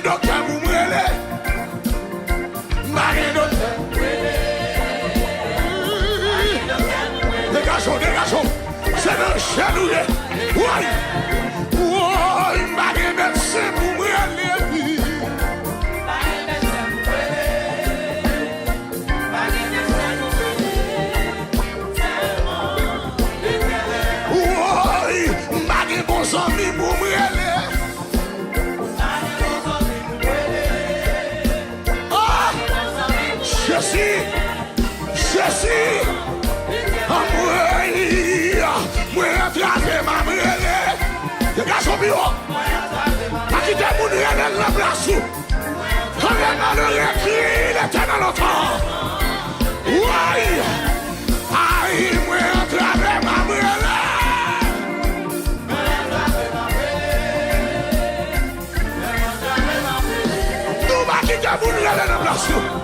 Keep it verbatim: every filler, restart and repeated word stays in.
Doktè pou m rele. M pa gen doktè. Degaje w, degaje w. Se nan je nou ye. Woy! Woy! M pa gen medsen pou m rele. Woy! M pa gen bon zanmi pou m rele. Oh! Jezi! Jezi! Anmwey! Mwen antrave m ap rele. Degaje w pi wo. Pa kite moun rele l nan plas ou. Tande malere kriye Letènèl antan. Woy! Ay, mwen antrave m ap rele. Nou pa kite moun rele nan plas nou.